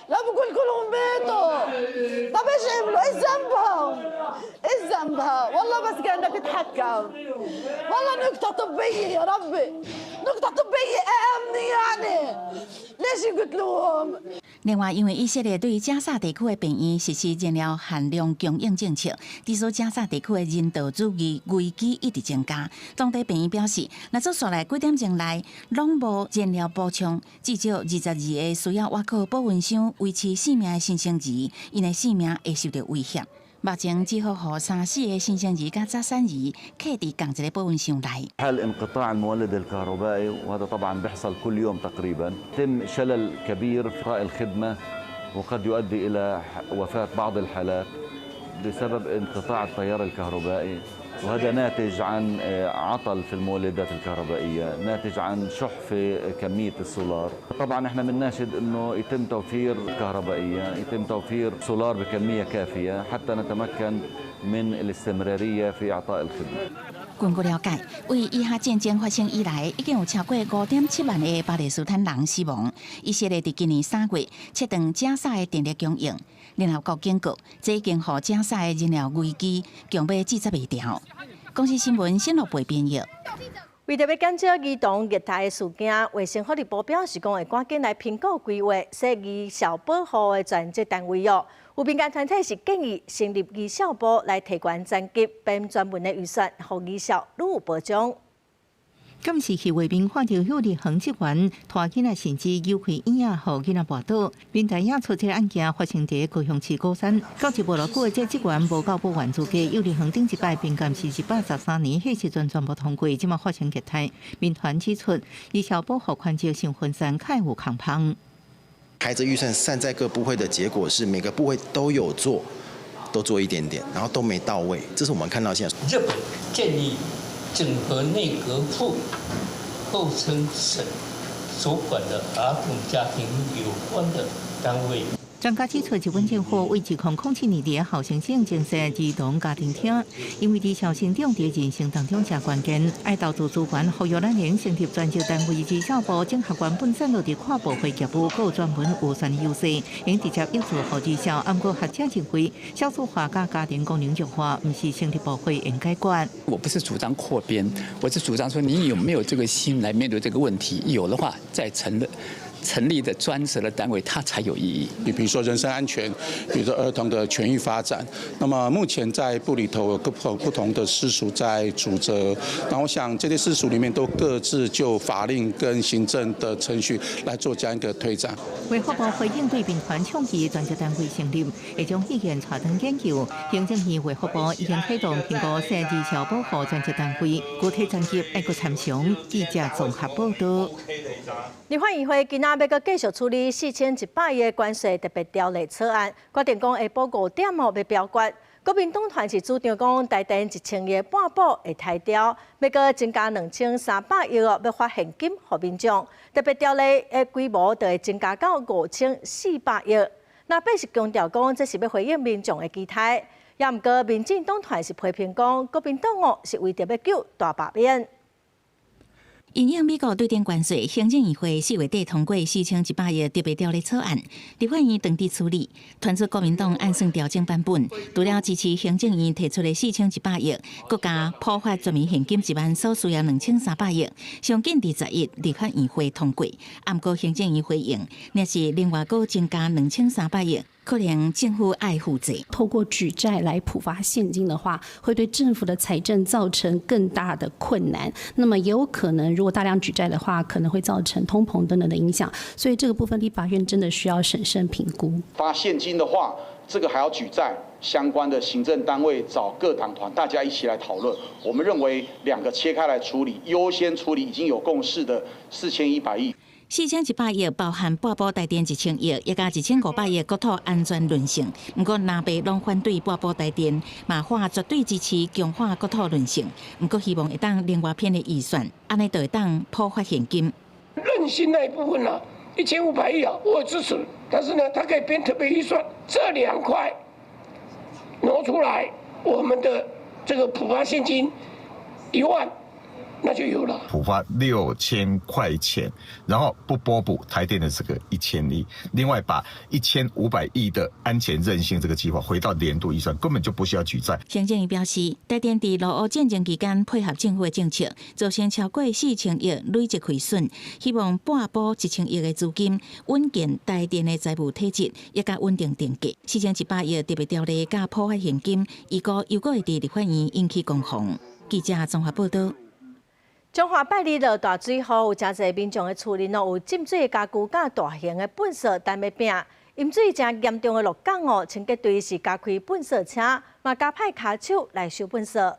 لا بقول كلهم ماتوا. طب ايش عملوا؟ ايش ذنبهم؟ ايش ذنبها؟ والله بس كانت تتحكم والله نقطة طبية يا ربي نقطة طبية آمنة يعني ليش يقتلوهم؟ 另外，因為以色列對加薩地區的病院實施燃料限量供應政策，致使加薩地區的人道主義危機一直增加。當地病院表示，若做紲來幾點鐘內攏無燃料補充，至少22個需要倚靠保溫箱維持性命的新生兒，𪜶的性命會受著威脅。目前只好予三四個新生兒佮早產兒囥佇仝一个保溫箱內。 حال انقطاع المولد الكهربائي وهذا طبعا بيحصل كل يوم تقريبا يتم شلل كبير في الخدمة وقد يؤدي إلى وفاة بعض الحالات بسبب انقطاع التيار الكهربائي وهذا ناتج عن عطل في المولدات الكهربائية ناتج عن شح في كمية السولار. طبعا احنا بنناشد انه يتم توفير كهربائية يتم توفير سولار بكمية كافية حتى نتمكن من الاستمرارية في إعطاء الخدمة. 根據了解，為以哈戰爭發生以來，已經有超過5.7萬个巴勒斯坦人死亡。以色列佇今年3月切斷加薩的電力供應，聯合國警告，這已經予加薩的燃料危機強欲制裁袂牢。公視新聞新樂貝編譯。為著欲減少兒童虐待的事件，衛生福利部表示講會趕緊來評估規劃設兒少保護的專責單位哦。有民間團體是建議成立兒少部來提懸層級，編專門的預算，予兒少愈有保障。監視器畫面看著幼兒園職員拖囡仔，甚至扭開椅仔，予囡仔跋倒。民台影出這个案件發生佇高雄市鼓山，到職無偌久的這職員無夠保員資格，幼兒園頂一擺評鑑是113年，彼時陣全部通過，這馬發生虐待。民團指出，兒少保護權責傷分散，較有空縫。孩子預算散在各部會的結果是，每個部會都有做，都做一點點，然後都沒到位。這是我們看到現在。日本建立整合內閣府厚生省所管的兒童家庭有關的單位。專家指出，日本政府為2007年佇厚生省增設兒童家庭廳，因為兒少成長佇人生當中誠關鍵，愛投資資源，呼籲咱應成立專責單位，兒少部整合原本散落佇跨部會業務，閣有專門預算優勢，應直接挹注予兒少。毋過學者認為，少子化佮家庭功能弱化，毋是成立部會用解決。我不是主張擴編，我是主張說你有沒有這個心來面對這個問題？有的話，再成立的專責的單位，它才有意義。你比如說人身安全，比如說兒童的權益發展。那麼目前在部裡頭有各不同的司署在主責。那我想這些司署裡面都各自就法令跟行政的程序來做這樣一個推展。衛福部回應對民團倡議專責單位成立，會將意見帶轉研究。行政院衛福部已經啟動評估設兒少保護專責單位，具體層級愛閣參詳。記者綜合報道。立法院會今仔欲閣繼續處理4100億的關稅特別條例草案，決定講下晡5點哦欲表決。國民黨團是主張講台電1000億半補會刣掉，欲閣增加2300億哦，欲發現金予民眾。特別條例的規模就會增加到5400億。藍白是強調講，這是欲回應民眾的期待。也毋過民進黨團是批評講，國民黨哦是為著欲救大罷免。因應美國對頂關稅，行政院會4月底通過4100億特別條例草案，立法院當佇處理，傳出國民黨按算調整版本，除了支持行政院提出的4100億，閣加普發全民現金1萬所需要2300億，上緊佇11立法院會通過。毋過行政院回應，若是另外閣增加兩千三百億，可能政府愛負責。透過舉債來普發現金的話，會對政府的財政造成更大的困難。那麼也有可能，如果大量舉債的話，可能會造成通膨等等的影響。所以這個部分，立法院真的需要審慎評估。發現金的話，這個還要舉債，相關的行政單位找各黨團，大家一起來討論。我們認為兩個切開來處理，優先處理已經有共識的4100億。 4100億包含半補台電1000億，也加1500億國土安全韌性。毋過藍白攏反對半補台電，嘛喊絕對支持強化國土韌性。毋過希望會當另外編的預算，按呢就會當普發現金。韌性那一部分呢，1500億啊，我支持。但是呢，它可以編特別預算，這兩塊挪出來，我們的這個普發現金1萬。那就有了。普發6000塊錢，然後不撥補台電的這個1000億，另外把1500億的安全韌性這個計劃回到年度預算，根本就不需要舉債。行政院表示，台電佇俄烏戰爭期間配合政府的政策，造成超過4000億累積虧損，希望半補1000億的資金，穩健台電的財務體質，也佮穩定電價。4100億特別條例佮普發現金，預估又閣會佇立法院引起攻防。記者綜合報道。彰化拜二落大水雨，有誠濟民眾的厝內有浸水的家具、佮大型的糞掃等欲拚。淹水誠嚴重的鹿港哦，清潔隊是加開糞掃車，嘛加派跤手來收糞掃。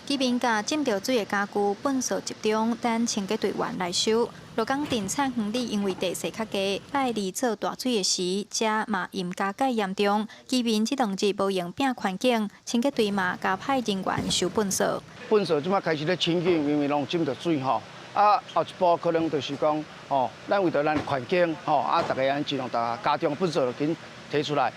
居民共浸著水的家具、糞掃集中，等清潔隊員來收。鹿港鎮菜園里因為地勢較低，拜二做大水的時，遮嘛淹加蓋嚴重。居民這兩日無閒拚環境，清潔隊嘛加派人員收糞掃。糞掃這擺開始咧清潔，因為攏浸著水吼。啊，後一步可能就是講，吼，咱為著咱環境，吼，啊，逐家按盡量逐家中糞掃就緊提出來。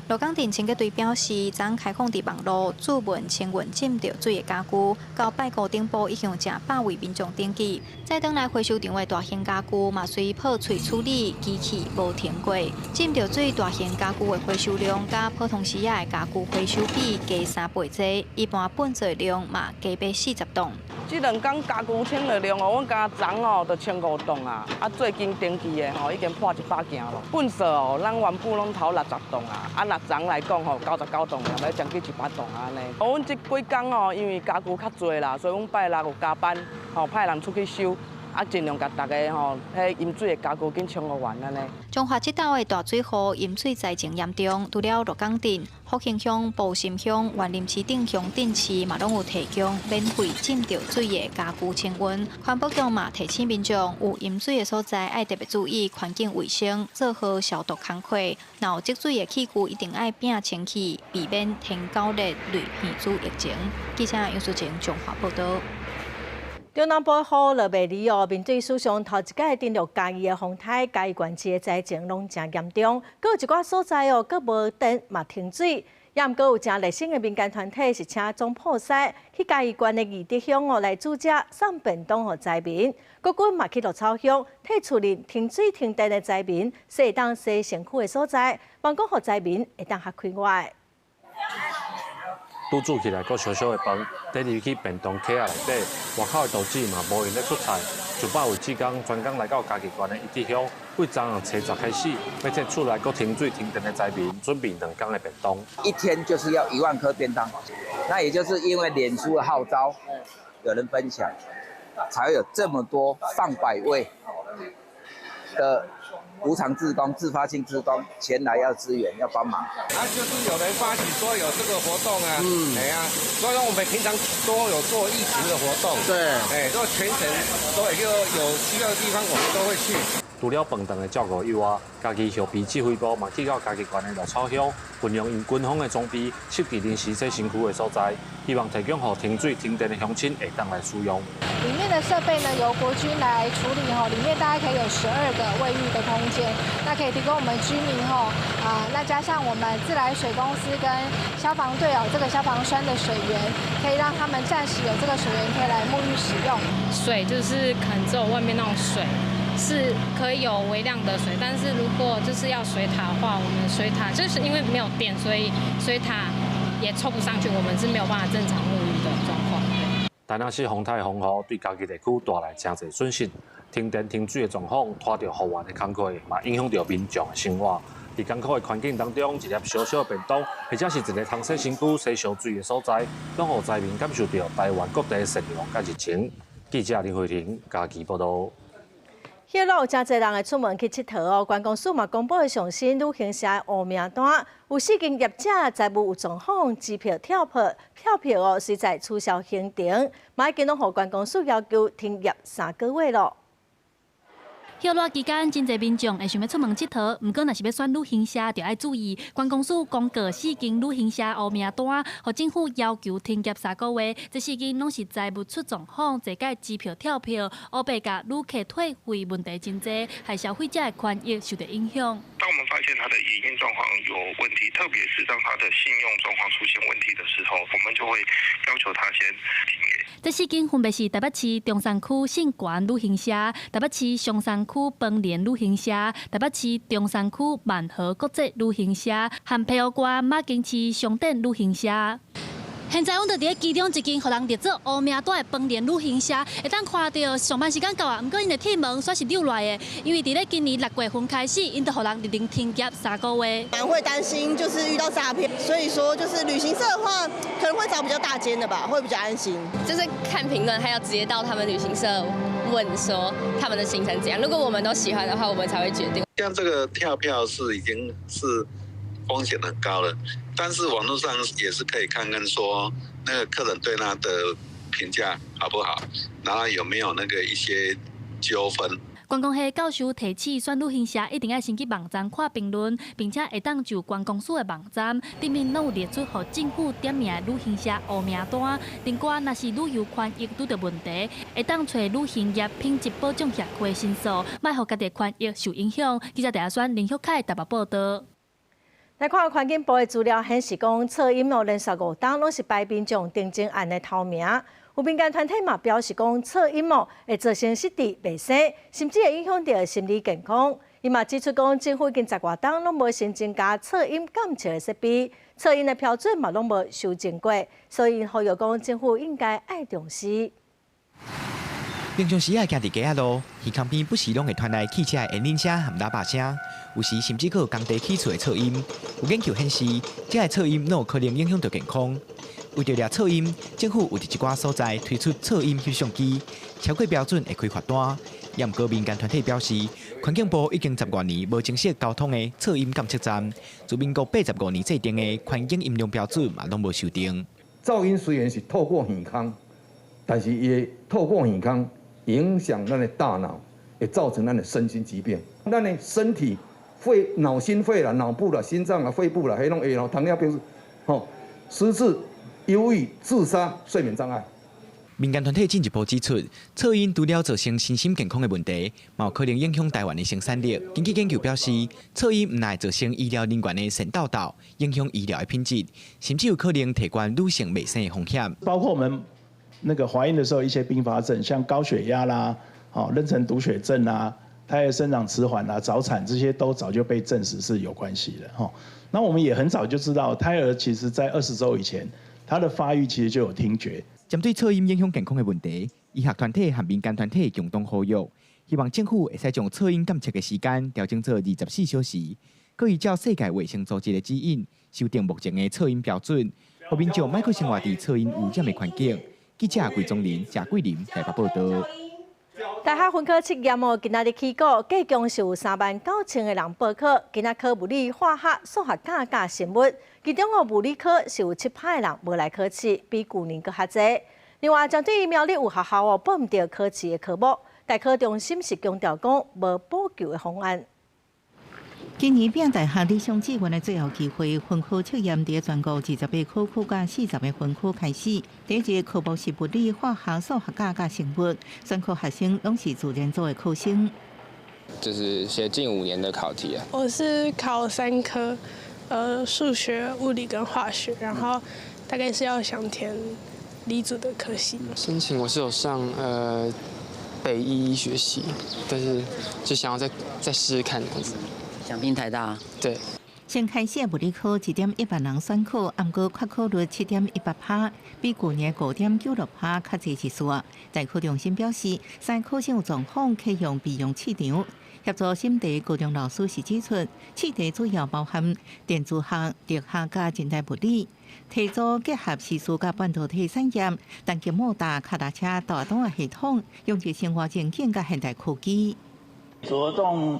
鹿港鎮清潔隊表示，昨開放佇網路注文清運浸著水的家具，到拜五頂晡已經有成百位民眾登記。載轉來回收場的大型家具嘛，隨破碎處理，機器無停過。浸著水大型家具的回收量，佮普通時仔的家具回收比加3倍濟，一般糞掃量嘛加欲40噸。這兩工家具清的量哦，阮敢昨哦就清5棟啊，啊最近登記的吼已經破100件咯。糞掃哦，咱原本攏頭60棟啊，啊若昨來講吼99棟，欲將近100棟啊按呢。阮這幾工哦，因為家具較濟啦，所以阮拜六有加班，吼派人出去收。啊，盡量共逐家吼，彼淹水的家具緊清予完按呢。彰化這晝的大水雨，淹水災情嚴重，除了鹿港鎮、福興鄉、埔心鄉、員林市等鄉鎮市嘛，攏有提供免費浸著水的家具清運。環保局嘛提醒民眾，有淹水的所在愛特別注意環境衛生，做好消毒工課。若有積水的器具，一定愛摒清氣，避免天狗熱類鼻疽疫情。記者楊淑晴彰化報道。中南部雨落袂離哦，面對史上頭一擺登陸嘉義的風颱，嘉義縣市的災情攏誠嚴重，閣有一寡所在哦，閣無電嘛停水。也毋過有誠熱心的民間團體是請總鋪師去嘉義縣的義德鄉哦來煮食送便當予災民。國軍嘛去鹿草鄉替厝內停水停電的災民洗會當洗身軀的所在，望講予災民會當較快活。拄煮起來閣燒燒的飯，綴入去便當盒仔內底，外口的廚師嘛無閒咧出菜。100位志工專工來到嘉義縣的義德鄉，對昨昏初十開始，欲替厝內閣停水停電的災民準備2工的便當。一天就是要1萬顆便當，那也就是因為臉書的號召，有人分享，才會有這麼多上百位的無償志工、自發性志工前來要支援、要幫忙。啊，就是有人發起說有這個活動啊，哎呀，所以說我們平常都有做義務的活動，對，哎，都全程都有有需要的地方，我們都會去。除了飯堂的照顧以外，嘉義後備指揮部嘛去到嘉義縣的鹿草鄉，運用𪜶軍方的裝備，設置臨時洗身軀的所在，希望提供予停水停電的鄉親會當來使用。裡面的設備呢，由國軍來處理吼，裡面大概可以有12個衛浴的空間，那可以提供我們居民吼啊，那加上我們自來水公司跟消防隊哦，這個消防栓的水源，可以讓他們暫時有這個水源可以來沐浴使用。水就是可能只有外面那種水。是可以有微量的水，但是如果就是要水塔的話，我們水塔就是因為沒有電，所以水塔也抽不上去，我們是沒有辦法正常沐浴的狀況。台南市風颱風雨對嘉義地區帶來誠濟損失，停電停水的狀況拖著復原的工課，嘛影響著民眾的生活。佇艱苦的環境當中，一粒小小的便當，或者是一个通洗身軀、洗燒水的所在，攏予災民感受著台灣各地的善良佮熱情。記者林慧玲嘉義報導。歇熱有誠濟人會出門去𨑨迌哦，觀光署嘛公布上新旅行社的烏名單，有四間業者財務有狀況，支票跳票，跳票哦，隨在取消行程，嘛已經攏予觀光署要求停業3個月囉。歇熱期間，真濟民眾會想欲出門𨑨迌，毋過若是欲選旅行社，就愛注意。觀光署公告四間旅行社烏名單，予政府要求停業3個月。這四間攏是財務出狀況，濟擺支票跳票，烏白共旅客退費問題真濟，害消費者的權益受著影響。當我們發現他的營運狀況有問題，特別是當他的信用狀況出現問題的時候，我們就會要求他先停業。這四間分別是台北市中山區信源旅行社、台北市松山區邦聯旅行社、台北市中山區萬豪國際旅行社和澎湖縣馬公市商店旅行社。現在阮就佇咧其中一間予人列做烏名單的邦聯旅行社，會當看著上班時間到啊，毋過𪜶的鐵門煞是扭來的，因為佇咧今年6月份開始，𪜶就予人勒令停業3個月。蠻會擔心，就是遇到詐騙，所以說就是旅行社的話，可能會找比較大間的吧，會比較安心。就是看評論，還要直接到他們旅行社問說他們的行程怎樣。如果我們都喜歡的話，我們才會決定。像這個跳票是已經是風險很高了，但是網絡上也是可以看看說那個客人對他的評價好不好，然後有沒有那個一些糾紛。觀光系教授提醒，選旅行社一定愛先去網站看評論，並且會當就觀光署的網站頂面攏有列出予政府點名的旅行社烏名單。另外，若是旅遊權益拄著問題，會當揣旅行業品質保障協會申訴，莫予家己權益受影響。記者陳亞軒、林旭凱台北報導。來看環境部的資料顯示，講噪音哦，連續5冬攏是排民眾定情案的頭名。有民間團體嘛表示講，噪音哦會造成失智、袂醒，甚至會影響著心理健康。伊嘛指出講，政府已經十外冬攏無新增加噪音監測的設備，噪音的標準嘛攏無修正過，所以呼籲講政府應該愛重視。平常時仔行佇街仔路，耳空邊不時攏會傳來汽車的引擎聲和喇叭聲，有時甚至閣有工地起厝的噪音。有研究顯示，這个噪音攏有可能影響著健康。為著掠噪音，政府有佇一寡所在推出噪音翕相機，超過標準會開罰單。也毋過民間團體表示，環境部已經十外年無增設交通的噪音監測站，自民國85年制定的環境音量標準嘛攏無修訂。噪音雖然是透過耳孔，但是伊會透過耳孔影響咱的大腦，會造成咱的身心疾病。咱的身體、肺、腦、心肺啦、腦部啦、心臟啦、肺部啦，彼攏會咯，糖尿病、吼，失智、憂鬱、自殺、睡眠障礙。民間團體進一步指出，噪音除了造成身心健康的問題，嘛有可能影響台灣的生產力。根據研究表示，噪音毋但會造成醫療人員的腎抖抖，影響醫療的品質，甚至有可能提懸女性未生的風險。包括我們那個懷孕的時候一些併發症，像高血壓啦、妊娠毒血症啊、胎兒生長遲緩啊、早產這些都早就被證實是有關係的。那我們也很早就知道，胎兒其實在20週以前，他的發育其實就有聽覺。針對噪音影響健康的問題，醫學團體和民間團體共同呼籲，希望政府會使將噪音監測的時間調整做24小時，閣依照世界衛生組織的指引，修訂目前的噪音標準，予民眾莫閣生活佇噪音污染的環境。記者桂宗林、謝桂林台北報道。大學分科測驗哦，今仔日起鼓，計共是有3萬9千个人報考。今仔考物理、化學、數學佮佮生物，其中哦物理科是有7%的人無來考試，比舊年閣較濟。另外，針對苗栗有學校哦報毋著考試的科目，大考中心是強調講無補救的方案。今年拼大學理想志願的最後機會，分科測驗佇全國28考區佮40個分區開始。第一個科目是物理、化學、數學佮佮生物，選考學生攏是自然組的考生。就是寫近5年的考題啊。我是考三科，數學、物理跟化學，然後大概是要想填理組的科系。申請我是有上北醫醫學系，但是就想要再試試看這樣子。想拼台大，對。先開始物理科1.1萬人選考，毋過缺考率7.18%，比舊年5.96%較濟一絲。大考中心表示，三考生有狀況，可用備用試場。協助審題高中老師是指出，試題主要包含電子學、力學佮近代物理，題組結合時事佮半導體產業，單機摩打、腳踏車、大檔系統，用於生活情景佮現代科技。着重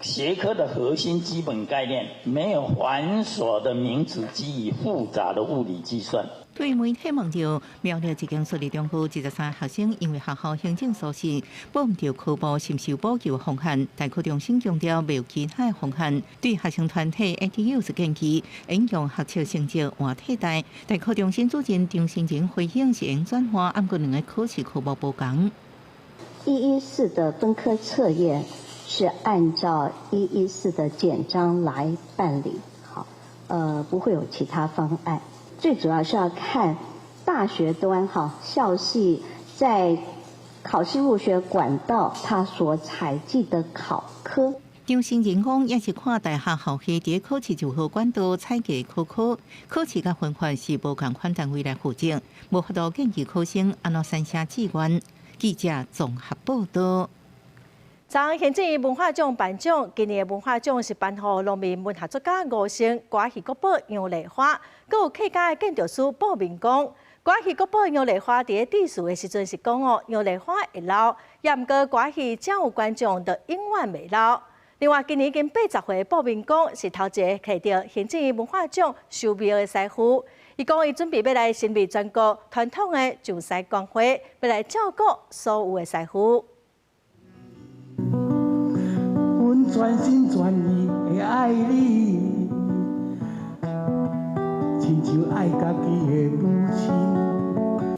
學科的核心基本概念，沒有繁瑣的名詞記憶、複雜的物理計算。對媒體問著苗栗一間私立中學23學生因為學校行政疏失，報毋著科目，是毋是有補救方案？大考中心強調沒有其他方案。對學生團體 ATU 是建議，應用學測成績換替代。大考中心主任張新仁回應是用轉換，毋過兩个考試科目無仝。 114的分科測驗是按照114的簡章來辦理，好，不會有其他方案。最主要是要看大學端哈校系在考試入學管道，它所採計的考科。張新仁講，也是看大學校系佇考試入學管道採計考科，考試佮分發是無仝款單位來負責，無法度建議考生按怎選寫志願。記者綜合報道。昨行政院文化獎頒獎，今年的文化獎是頒予農民文學作家吳勝、歌戲國寶楊麗花，閣有客家的建築師布明光。歌戲國寶楊麗花佇咧致辭的時陣是講哦，楊麗花會老，也毋過歌戲只有觀眾就永遠袂老。另外，今年已經80歲布明光是頭一个摕著行政院文化獎授廟的師傅。伊講伊準備欲來成立全國傳統的上師公會，欲來照顧所有的師傅。阮全心全意的愛你，親像愛家己的母親。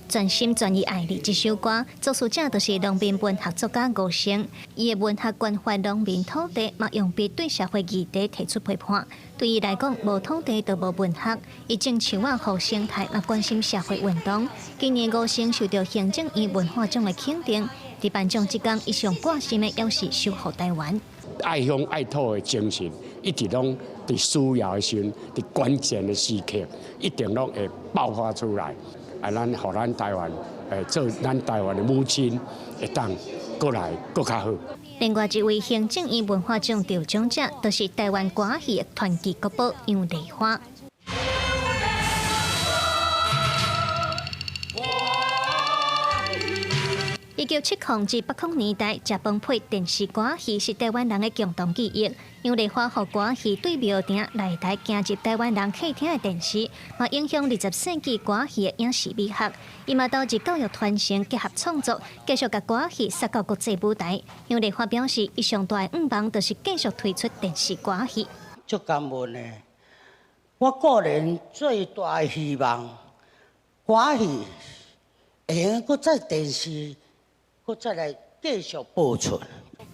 全心全意愛你這首歌，作詞者就是農民文學作家吳勝。伊的文學關懷農民土地，嘛用筆對社會議題提出批判。對伊來講，無土地就無文學。伊種樹仔護生態，嘛關心社會運動。今年吳勝受著行政院文化獎的肯定。佇頒獎這工，伊上掛心的猶是守護台灣。愛鄉愛土的精神，一直攏佇需要的時陣，佇關鍵的時刻，一定攏會爆發出來。啊，咱予咱台灣，做咱台灣的母親，會當閣來閣較好。另外一位行政院文化獎得獎者，就是台灣歌戲的傳奇國寶楊麗花。1970至80年代，食飯配電視歌戲是台灣人的共同記憶。楊麗花予歌戲對廟埕來台行入台灣人客廳的電視，嘛影響20世紀歌戲的影視美學。伊嘛投入教育傳承，結合創作，繼續共歌戲殺到國際舞台。楊麗花表示，伊上大的願望就是繼續推出電視歌戲。足感恩的，我個人最大的希望，歌戲會用閣再電視，閣再來繼續播出。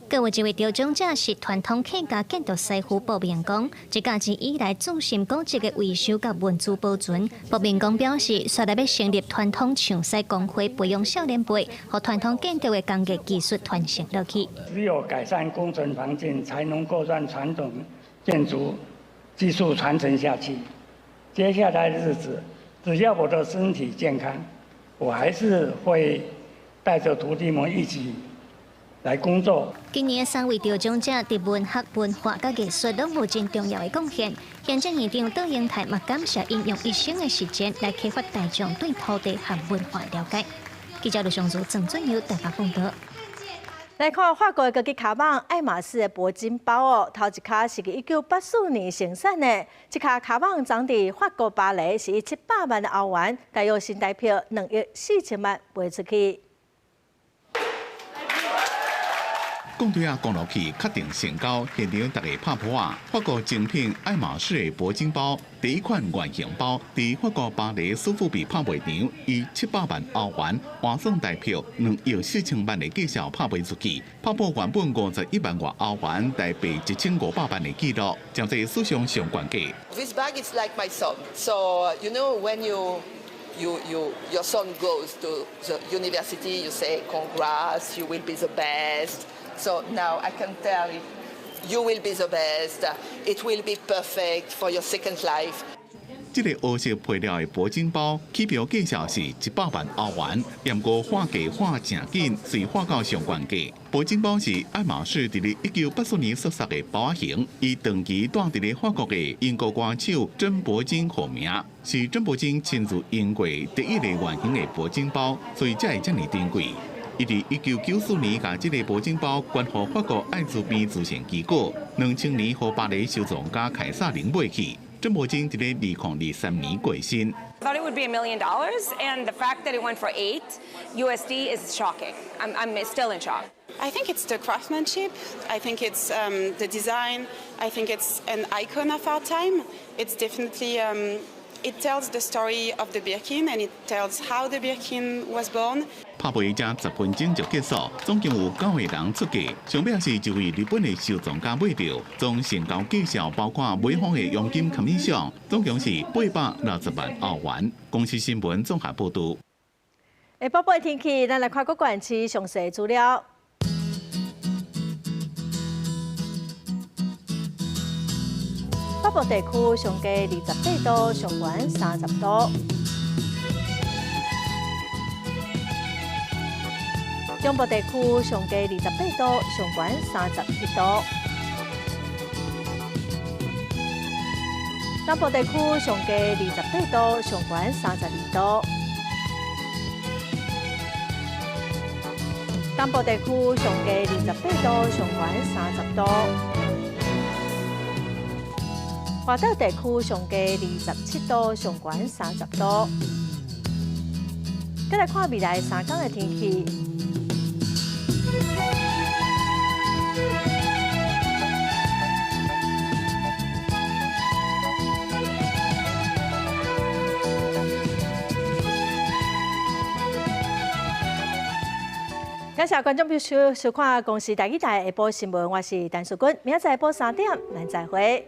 閣有一位得獎者是傳統客家建築師傅卜明光，一家子以來注心古蹟的維修佮文字保存。卜明光表示，紲來欲成立傳統唱師公會，培養少年輩，予傳統建築的工藝技術傳承落去。只有改善工程環境，才能夠讓傳統建築技術傳承下去。接下來的日子，只要我的身體健康，我還是會帶着徒弟們一起來工作。今年的三位得獎者佇文學、文化佮藝術攏有真重要的貢獻。行政院長杜英台嘛感謝𪜶用一生的時間來啟發大眾對土地和文化了解。記者盧尚如、鄭俊友台北報導。來看法國的高級跤蠓愛馬仕的鉑金包哦，頭一跤是佇1984年生產的，這跤跤蠓當佇法國巴黎是以700萬的歐元，大約新台幣2億4千萬賣出去。講對啊，講落去確定成交，現場逐家拍噗仔。法國精品愛馬仕的鉑金包，第一款原型包，佇法國巴黎蘇富比拍賣場以700萬歐元換算台幣2億4千萬的價數拍賣出去，拍破原本51萬外歐元台幣1500萬的紀錄，成做史上上懸價。 This bag is like my son, so you know when your son goes to the university, you say congrats, you will be the best. So now I can tell you, you will be the best. It will be perfect for your second life. 這个烏色配料的鉑金包，起標價數是100萬歐元，毋過畫價畫誠緊，隨畫到上懸價。鉑金包是愛馬仕佇咧1984年設計的包仔型，伊長期蹛佇咧法國的英國歌手珍珀金號名，是珍珀金親自用過第一个原型的鉑金包，所以才會遮爾珍貴。伊佇1994年共這个鉑金包捐予法國愛滋病慈善機構，2000年予巴黎收藏家凱撒琳買去。珍珀金佇咧2023年過身。 Thought it would be $1 million, and the fact that it went for 8 USD is shocking. I'm still in shock. I think it's the craftsmanship. I think it's the design. I think it's an icon of our time. It's definitely it tells the story of the Birkin and it tells how the Birkin was born. 拍賣才10分鐘就結束，總共有九個人出價。上尾是一位日本的收藏家買著，總成交價數包括買方的佣金 commission，總共是860萬歐元。公視新聞綜合報導。下晡的天氣，咱來看各縣市詳細資料。北部地區上低28度，上懸30度。中部地區上低28度，上懸31度。南部地區上低28度，上懸32度。東部地區上低28度，上懸30度。外島地區上低27度，上懸30度。閣來看未來3天的天氣。感謝觀眾朋友收看公視台語台下晡新聞，我是陳淑君，明仔載下晡3點，咱再會。